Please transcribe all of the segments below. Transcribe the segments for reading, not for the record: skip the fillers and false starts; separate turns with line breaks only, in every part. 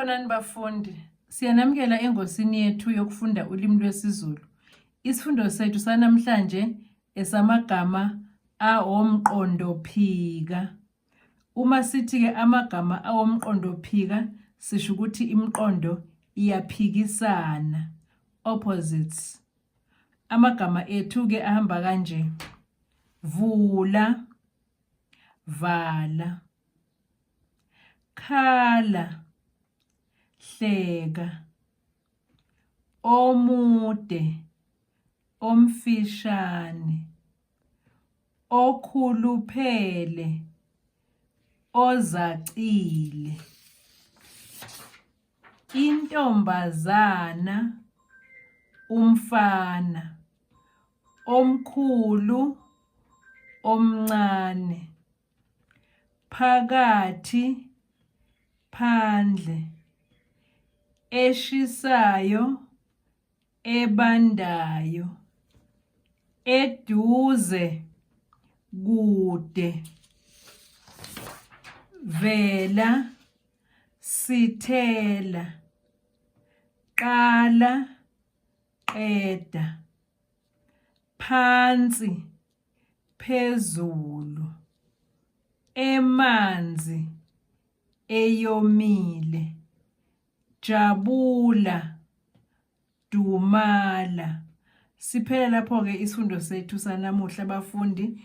Sanibonani bafundi. Siyanamukela engosini yethu yokufunda ulimi lwesiZulu. Isifundo sethu sanamhlanje esamagama awomqondophika. Uma sithi-ke amagama awomqondophika sisho ukuthi imiqondo iyaphikisana, opposites. Amagama ethu-ke ahamba kanje. Vula, vala. Khala, hleka, omude, omfishane, okhuluphele, ozacile. Intombazana, umfana, omkhulu, omncane. Phakathi, phandle, eshisayo, ebandayo, eduze, kude, vela, sithela, qala, qeda, phansi. Phezulu, emanzi, eyomile, jabula, dumala. Siphela lapho-ke isifundo sethu sanamuhla bafundi.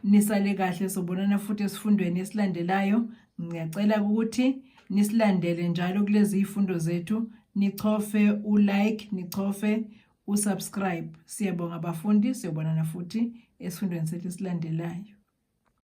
Nisale kahle sobonana futhi esifundweni esilandelayo. Ngiyacela ukuthi nisilandele njalo kulezi zifundo zethu, nichofe u-like, nichofe usubscribe. Siyabonga bafundi, siyobonana futhi esifundweni sethu esilandelayo.